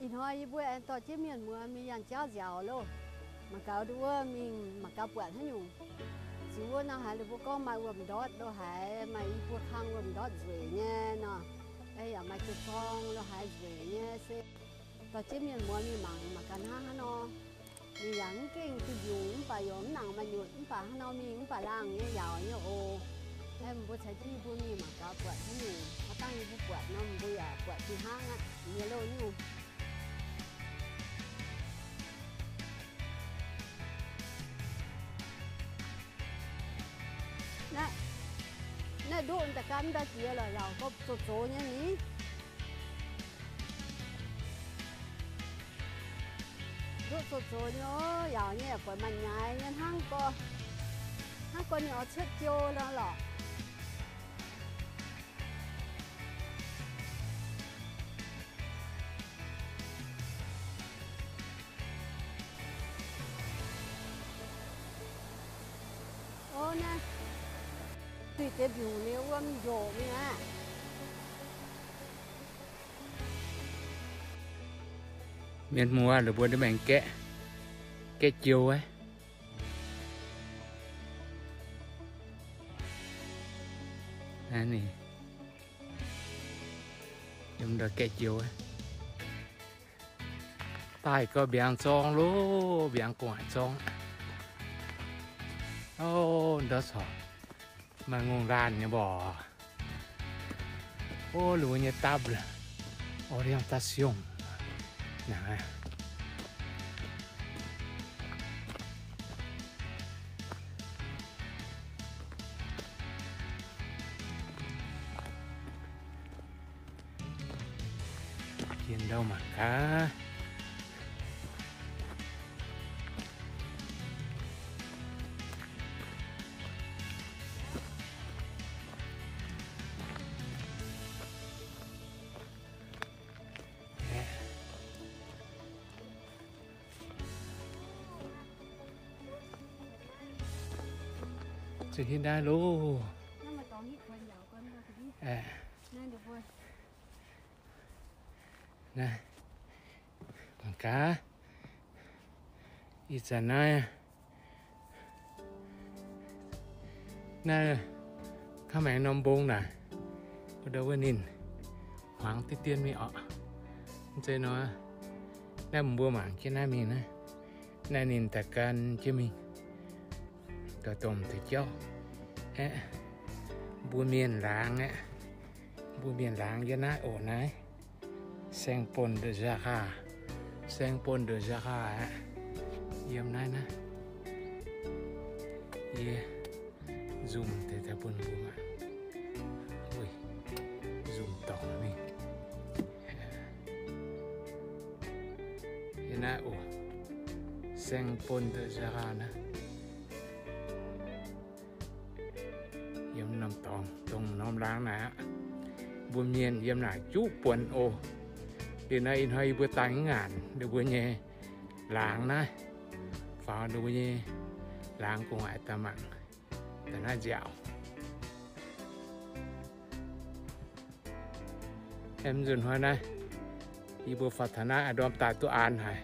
Ih hnoi yie mbuo aengx dorh jienv mienh muoz mingh yangh jauv nziaauc loh. Mangc gaax wuov mingh mangc gaax buatc haaix nyungc. Ziux wuov nor haiz ninh mbuo gorngv maaih wuom-ndortv lo haic, maaih i buo kang wuom-ndortv nzueic nyei nor. Yaac maaih jiu-zorng lo haiz nzueic nyei se. Dorh jienv mienh muoz mingh mangc, mangc gaax hnangv haaix nor. Ninh yaac mv gengh duih mbiungc mv baac yaac mv nangc maaih nyutc mv baac hnangv nor mingh mv baac laangh nyei yaauc nyei oc. Aeqv, mbuo caux jienv yie mbuo mingh mangc gaax buatc haaix nyungc. Hnangv dangh yie mbuo buatc nor mbuo yaac buatc fih hnangv aqv, nyei loh nyungc. Naaiv, naaiv nduqv daaih gan daaih jiex lorqc, yaauc gorngv zoux zoux nyei ni. Nduqv zoux zoux nyei, yaauc nyei yaac buatc maaih nyaaix nyei hnangv gorx, hnangv gorx ninh oix cuotv jiou nor lorqc. Ov, naaiv duih deix mbiungc nyei wuom njoqc mingh aqv. Mienh muoz, la'buo ndiev maengx gaeqv, gaeqv jiou aqv. Naaiv ninh yiem ndau gaeqv jiou aqv. Daaih gau mbiaangx zorng loh, mbiaangx gu'nguaaic zorng. Ov, ndau corc maaih ngongh laanh nyei mborqc. Ov, la'mbuo nyei table orientation naaiv. Jiex ndau mangc gaax. Zuqc hitv naaiv loh. Naaiv, mangc gaax, ih zanc naaiv, naaiv kangv maengx norm mbong naaic, ndau wuov ninh hmuangx diqv dien mingh orqc. Mv zeiz nor, naaiv mbuo mangc jienv naaiv mingh naaiv, naaiv ninh daaih gan jienv mingh gauh domh deix jauv aeqv, mbuo mienh laangz aeqv, mbuo mienh laangz yiem naaiv oc naaiv. Saint-Paul de Jara, Saint-Paul de Jara aqv. Yiem naaiv naaiv, yie nzunc deix daaih bun mbuo mangc. Nzunc dorngx mingh. Yiem naaiv oc, Saint-Paul de Jara naaiv. Yiem norm dorngx, dongh norm laangz naaic aqv. Mbuo mienh yiem naaic juqv buonc oc. Liuz naaiv ih hnoi yie mbuo daaih ngaanc ninh mbuo nyei laangz naaiv, faaux ninh mbuo nyei laangz gu'nguaaic daaih mangc, daaih naaiv nziaauc. Aeqv, nzunc hnoi naaiv, yie mbuo faaux taux naaiv a'ndorm daaih duqv aan haic.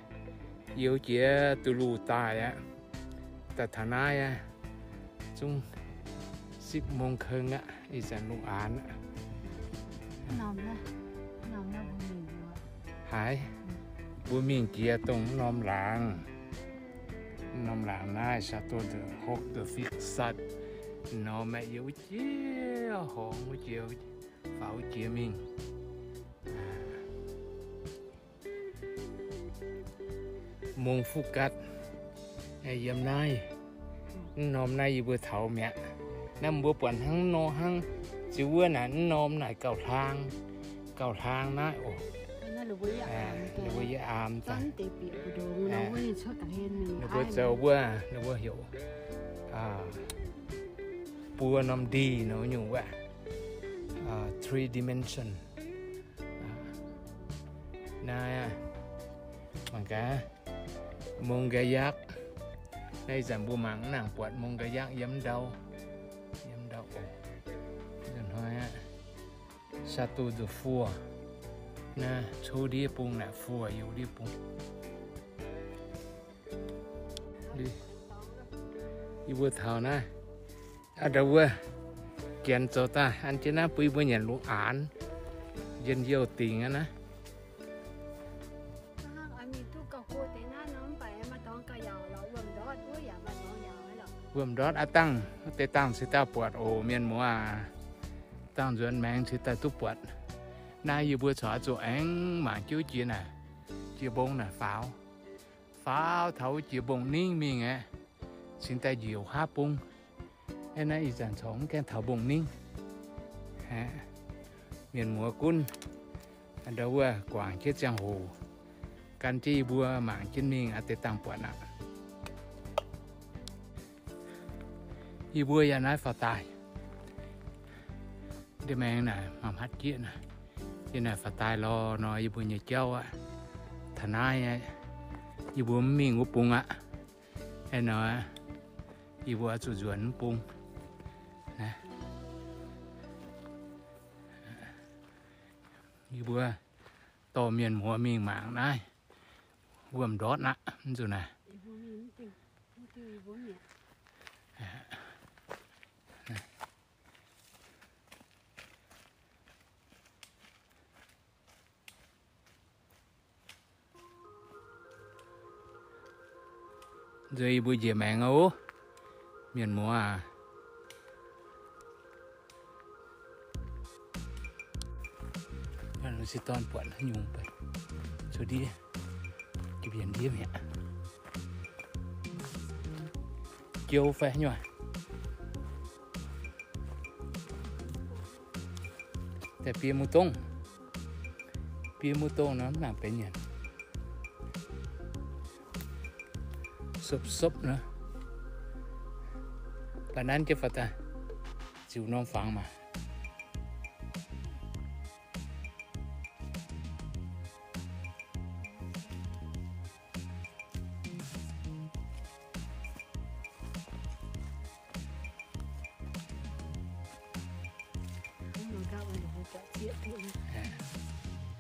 Youz jiex duqv luh daaih aqv. Daaih taux naaiv aqv, zungv สิบโมงครึ่ง aqv, ih zanc lungh aanx aqv. Haiz, mbuo mingh jiex dongh norm laangz. Norm laangz naaiv Château de Roc de Fixat. Norm aeqv, youz jiex horngz wuov jiex, faaux jiex mingh. Mongfouqat, yiem naaiv. Mv norm naaiv yie mbuo taux mi'aqv. Naaiv mbuo buatc hnangv nor hnangv, ziux wuov naaic mv norm naaic gauh hlaang, gauh hlaang naaiv oc. Ninh mbuo yie aamx daaih. Ninh mbuo zoux wuov, ninh mbuo heuc buo norm ndih nor nyungc wuov, three dimension. Naaiv, mangc gaax, Mont Kayak. Naaiv ih zanc mbuo mangc mv nangc buatc Mont Kayak yiem ndau, yiem ndau oc. Ih hnoi aqv, Château de Foix. Naaiv cou ndiev bung naaic, fuoh youz ndiev bung. Yie mbuo taux naaiv, aa, ndau wuov, janx zoux daaih an jienv naaiv bun yie mbuo nyanc lungh aanx, njien-youh dingc aqv naaiv. Wuom ndortv aqv dangh, deix dangh cingx daaih buatc oc, mienh muoz aac. Dangh nzuonx maengx cingx daaih duqv buatc. Naaiv yie mbuo corc oix zuqc aengx mangc jienv jiex naaic, jiex mbong naaic faaux, faaux taux wuov jiex mbong ningv mingh aqv, cingx daaih njiec wuov haav bung. Aeqv, naaiv ih zanc corc mv gaengh taux mbong ningv. Mienh muoz gunv ndau wuov guangc jienv ziangh hoc, gan jienv yie mbuo mangc jienv mingh aqv, deix dangh buatc aqv. Yie mbuo yaac naaiv faaux daaih. Ndiev maengx naaic maaih hmatv jieqv naaic. Yie naaic faaux daaih lorz nor yie mbuo nyei jauv aqv. Taux naaiv yie mbuo mv mingh wuov bung aqv. Aeqv, nor yie mbuo oix zuqc nzuonx wuov bung. Yie mbuo dorh mienh muoz mingh mangc naaiv wuom ndortv aqv, mv zuqc naaic. Nzuonx yie mbuo njiec maengx oc, mienh muoz aac. Se dorn buatc haaix nyungc, cuotv ndiev, jiex mbienc ndiev mi'aqv. Jou fai haaix nyungc. Daaih bie mv dongh, bie mv dongh nor mv nangc benx nyanc. Sopv-sopv nor. Baac nanv jienv faaux daaih, ziux norm fangx maah.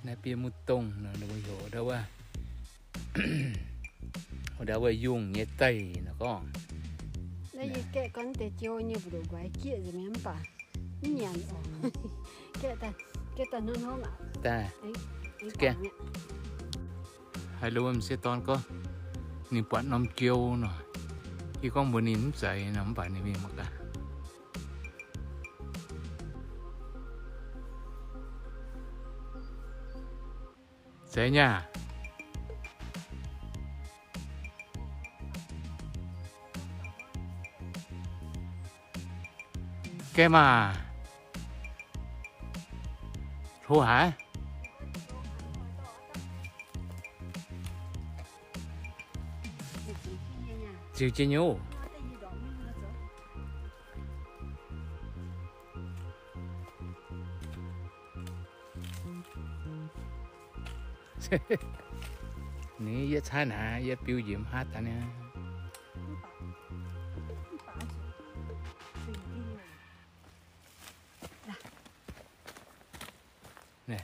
Naaiv bie mv dongh nor, ninh mbuo heuc ndau wuov, ndau wuov yungh nyei deic nor gorngv. Naaiv yie gaeqv gorngv deix jiou nyei mbu'ndongx guaix jieqv nzengc mi'aqv mv baac mv nyanc oc. Gaeqv daaih, gaeqv daaih hnongv hnongv aqv. Daaih. Haiz lo wuom-sieqv dorn gorngv ninh buatc norm jiou nor, yie gorngv mbuox ninh mv zeiz nor, mv baac ninh mingh mangc gaax. Zeiz nyei aac? Gaeqv maah. Hlo haic. Ziux jienv nyei oc. Ninh yie caaiv naaic, yie biu njiec mv haav daaih niaa.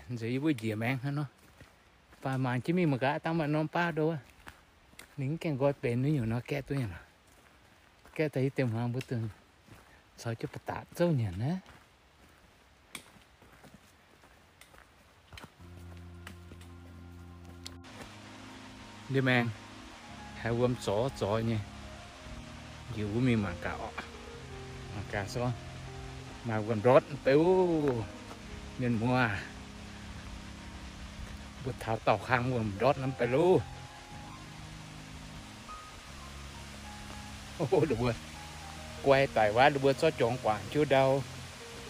Nzengc yie mbuo njiec maengx hnangv nor. Baac mangc jienv mingh mangc gaax, dangh maaih norm baav ndo wuov. Ninh mv gaengh nqoi benx nyungc nor gaeqv duqv nyanc. Gaeqv daaih yie deix hmuangx mbuo dongh caux jienv ba'datc zouv nyanc naaiv. Ndiev maengx, haiz wuom zorz zorz nyei. Njiec wuov mingh mangc gaax oc. Mangc gaax se gorngv maaih wuom ndortv mv bei oc. Mienh muoz, mbuo taux dauh kang wuom ndortv mv bei loh. Ninh mbuo guai daic wuov, ninh mbuo zorqv jorngx guangc jienv ndau,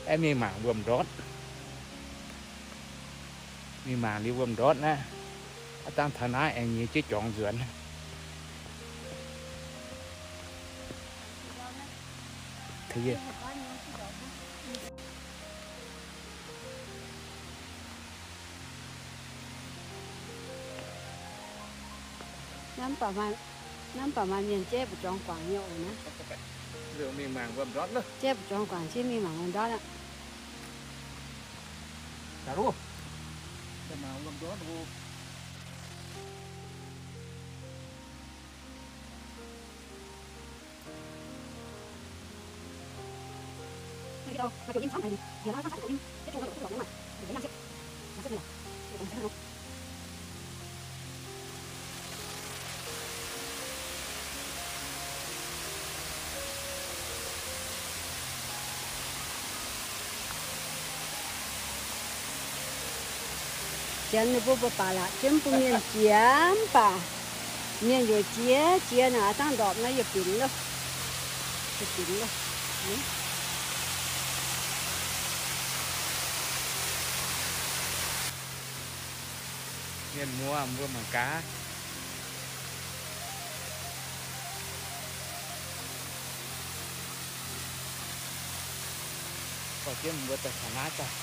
aengx mingh mangc wuom ndortv. Mingh mangc liuz wuom ndortv naaiv, aav dangh taux naaiv aengx nyiex jienv jorngx nzuonx. Naaiv mv baac maaih mienh jaiv mbu'jorngx guangc nyei oc naaiv. Jaiv mbu'jorngx guangc jienv mingh mangc wuom ndortv aqv. Janx ninh mbuo mbuo baac laqc jienv bun mienh jiex mv baac mienh yuoqc jiex, jiex naaic dangh ndorpc naaiv yietc binc loh. Yietc binc loh. Mienh muoz mbuo mangc gaax. Dorh jienv mbuo daaih taux naaiv daaih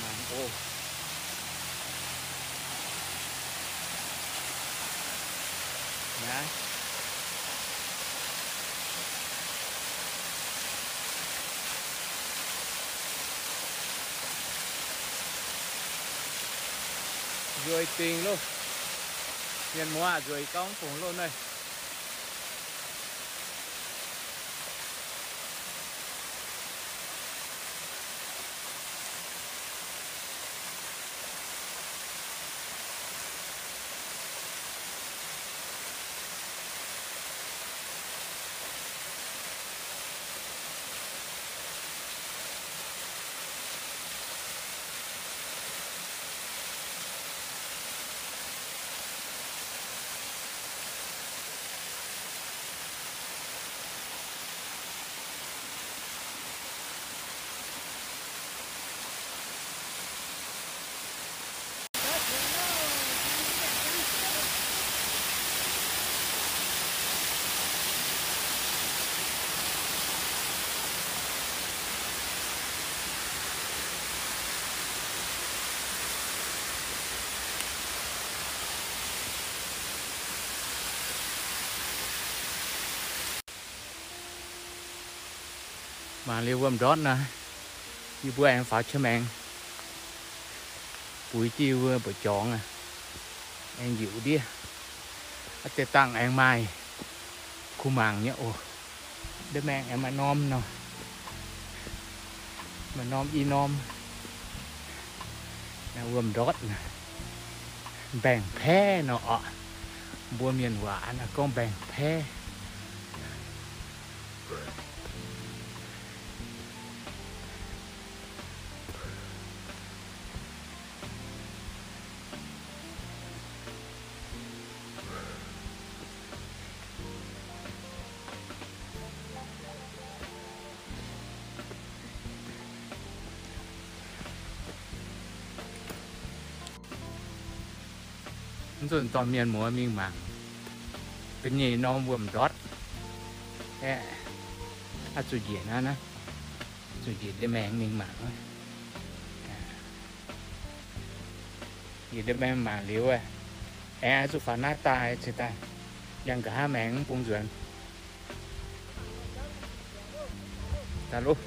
mangc oc. Naaiv nzueic dingc loh. Mienh muoz, nzueic gauh bungx loh naaiv. Mangc liuz wuom-ndortv naaiv, yie mbuo aengx faaux qiex maengx buix jienv wuom-ndortv jorngx aqv. Aengx njiec ndiev, a'deix dangh aengx maaih kuh mangc nyei oc. Nda'maengx aengx maaih norm nor, maaih norm i norm. Naaiv wuom-ndortv naaiv, mbaengx-paeqv nor oc. Mbuo mienh waac naaiv gorngv mbaengx-paeqv. Mv nzunc dorh mienh muoz mingh mangc ga'nyeic norm wuom-ndortv. Aeqv, oix zuqc njiec naaiv, naaiv, zuqc njiec nda'maengx mingh mangc. Njiec nda'maengx mangc liuz, aengx oix zuqc faaux naaiv daaih cingx daaih, yangh nqa'haav maengx mv bung nzuonx. Daaih loh.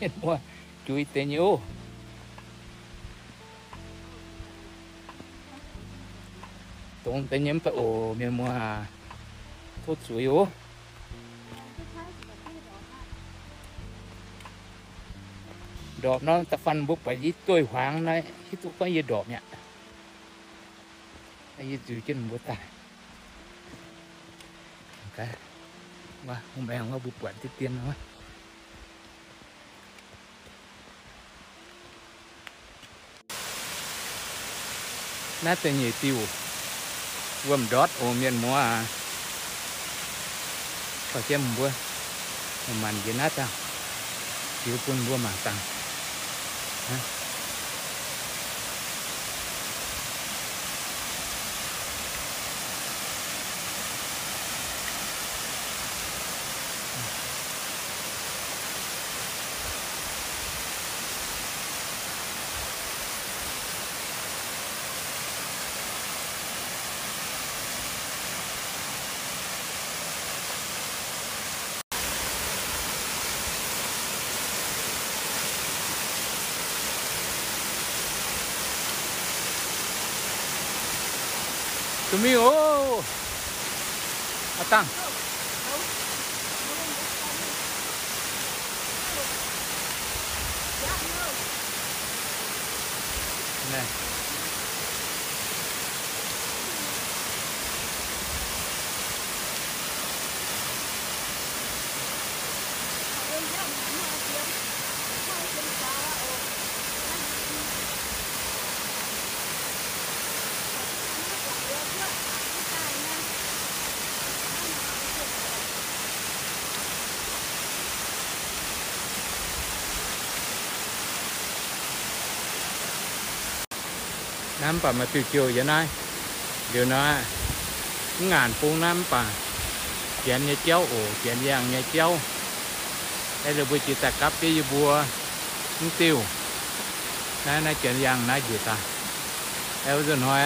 Mienh muoz, juix deix nyei oc. Dongz deix nyei mv baac oc, mienh muoz aac, tov zuiz oc. Ndorpc nor, da'faanh mbuo buatc yie dueiv-huaangx naaiv, hiuv duqv gorngv yie ndorpc mi'aqv. Yie zuiz jienv mbuo daaih. Wuov, maengx wuov mbuo buatc diqv dien wuov. Naaiv da'nyeic diuh wuom-ndortv oc, mienh muoz aac. Dorh jienv mbuo manc-manc njiec naaiv daaih, ziux bun mbuo mangc dangh. Duqv mingh oc. Aav dangh. Naaiv mv baac maaih diuh jouh yiem naaiv. Liuz nor, mv ngaanc bung naaiv mv baac janx nyei jauv oc, janx yangh nyei jauv. Aeqv, ninh mbuo jiex daaih gapv jienv yie mbuo mv diuh. Naaiv, naaiv janx yangh naaiv njiec daaih. Aeqv, wuov nzunc hnoi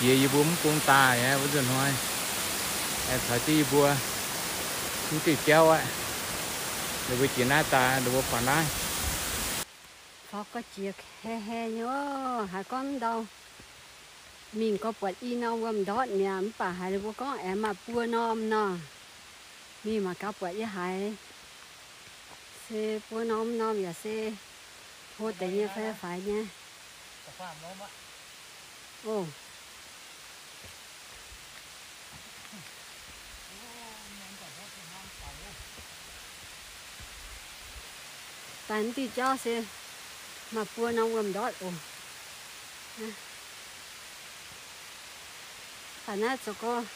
jiex yie mbuo mv bung daaih aqv, wuov nzunc hnoi aengx caux jienv yie mbuo mv diuh jauv aqv. Ninh mbuo jiex naaiv daaih, ninh mbuo faaux naaiv. Faaux gauh jiex heh heh nyei oc. Haiz gorngv ndau mingh gauh buatc i norm wuom-ndortv mi'aqv, mv baac haiz ninh mbuo gorngv aengx maaih buo norm nor. Mingh mangc gaax buatc yie haiz se buo norm norm yaac se hlo deix nyei fai faix nyei. Oc. Daaih mv diuh jauv se maaih buo norm wuom-ndortv oc. Daaih naaiv zoux gorx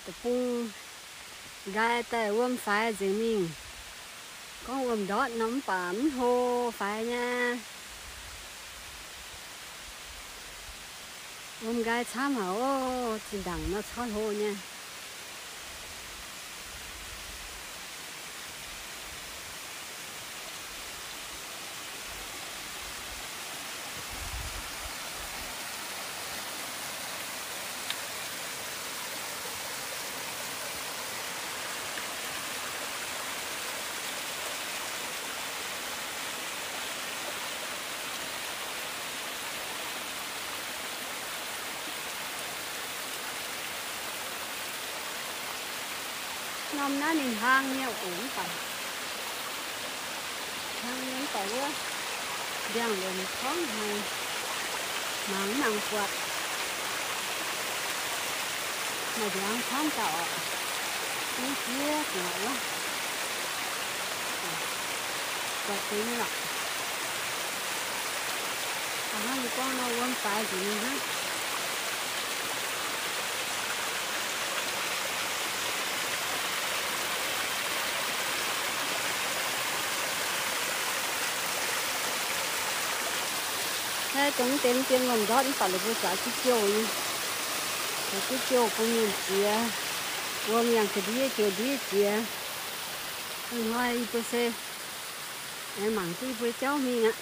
deic-bung nqaai daaih wuom faix nzengc mingh. Gorngv wuom-ndortv nor mv baac mv hlo faix nyei. Wuom nqaai camv haic oc, zinh ndaangc nor camv hlo nyei. Norm naaiv ninh hlang nyei oc, mv baac hlang nyei mv baac wuov ndiangx-lomc gorngv haiz mangc mv nangc buatc. Maaih ndiangx camv gauh oc. Mv jiex zuqc wuov. Buatc deix nyei lorqc. Hnangv yie gorngv nor wuom faix nzengc nyei hnangv. Naaiv dongh mv deix mv dien wuom-ndortv mv baac ninh mbuo zuqc duqv jouh nyei. Zuqc duqv jouh bun mienh jiex. Wuom yangh ga'ndiev jouh ndiev jiex. Ih hnoi yie mbuo se aengx mangc duqv yie mbuo jauv mingh aqv.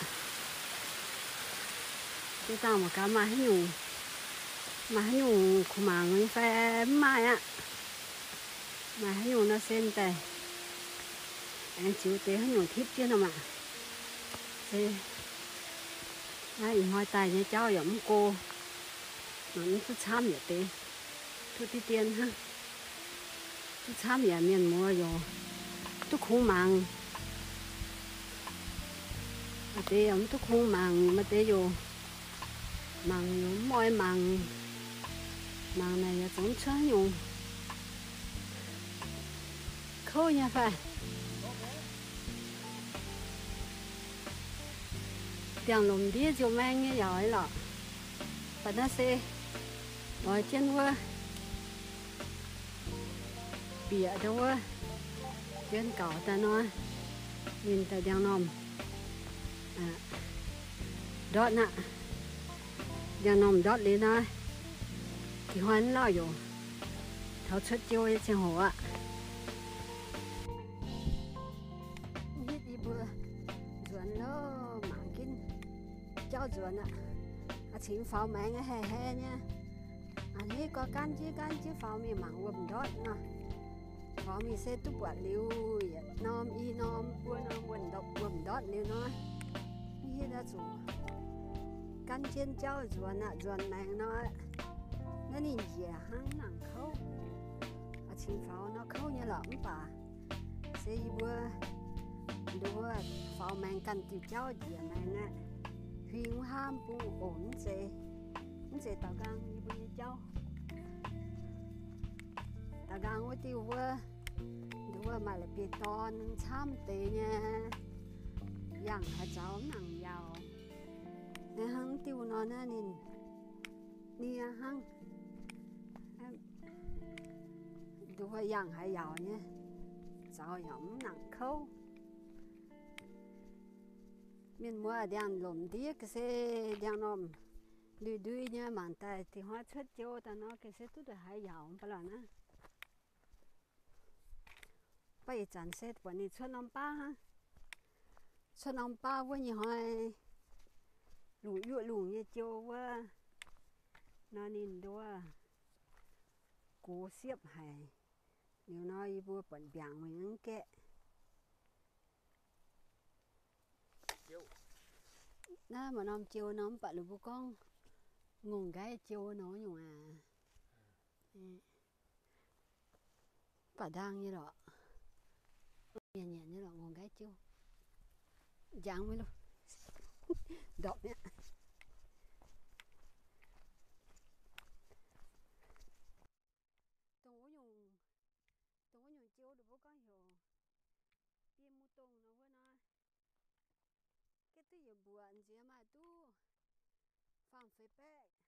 Jiex dangh mangc gaax maaih haaix nyungc, maaih haaix nyungc kuh mangc nyei fai mv maaih aqv. Maaih haaix nyungc nor se daaih aengx ziux deix haaix nyungc tipv jienv nor maah. Se naaiv ih hnoi daaih nyei jauv yaac mv go, mangc mv duqv camv yaac deix, duqv diqv dien hnangv. Duqv camv yaac mienh muoz yaac duqv kungx mangc. Maaih deix yaac mv duqv kungx mangc, maaih deix yaac mangc yaac mv oix mangc. Mangc naaic yaac zoux mv cuotv haaix nyungc kouv nyei fai. Ndiangx-lomc ndiev nziouv maeng nyei yaac oix lorqc. Baac naaiv se oix jienv wuov bieqc ndau wuov juon gaux daaih nor, ninh daaih ndiangx-normh ndortv aqv. Ndiangx-normh ndortv liuz nor, ih hnoi mv lauh yaac taux cuotv jiou nyei ziangh hoc aqv. Mv hitv yie mbuo nzuonx loh, mangc ginv jauv nzuonx aqv. A'cingx faaux maengx heh heh nyei. A'hneiv gorx gaanv jiex gaanv jiex faaux mingh mangc wuom-ndortv nor. Faaux mingh se duqv buatc liuz yietc norm i norm buo norm wuom-ndortv liuz nor, mv hitv oix zuqc gaanv jienv jauv nzuonx aqv, nzuonx maengx nor. Naaiv ninh njiec hnangv mv nangc kouv. Cingx faaux nor kouv nyei lorqc, mv baac se yie mbuo nduov faaux maengx ganh diuh jauv njiec maengx aqv. Huing wuov hnamv bung oc, mv zeiz, mv zeiz daaux nqaang yie mbuo nyei jauv. Daaux nqaang wuov diuh wuov, nduov maaih la'bieiv-dorn camv deix nyei, yangh haaix zaux mv nangc yaauc. Naaiv hnangv diuh nor naaiv ninh nie hnangv, nduov yangh haaix yaauc nyei, zaux yaac mv nangc kouv. Mienh muoz, ndiangx-lomc ndiev ga'sie ndiangx-normh ndui-ndui nyei mangc daaih, dingc hnoi cuotv jiou daaih nor ga'sie duqv ndongc haaix yaauc mv baac lorqc naaiv. Mv baac ih zanc se buatc ninh cuotv norm baav hnangv. Cuotv norm baav wuov nyei hnoi, lungc yuoqv lungc nyei jiou wuov nor ninh nduov gox siepv haic. Liuz nor yie mbuo buatc mbiaangx mingh mv gaeqv. Naaiv maaih norm jiou nor, mv baac ninh mbuo gorngv ngongh nqaiv jiou nor nyungc aac. Mv baac ndaang nyei lorqc. Nyanc nyanc nyei lorqc, ngongh nqaiv jiou. Njangx maiv lo, ndorpc mi'aqv. Dongh wuov nyungc, dongh wuov nyungc jiou ninh mbuo gorngv heuc bie mu dongh nor wuov nor, gaeqv duqv yietc mbuoqc nziex maaih duqv faam feix baeqv.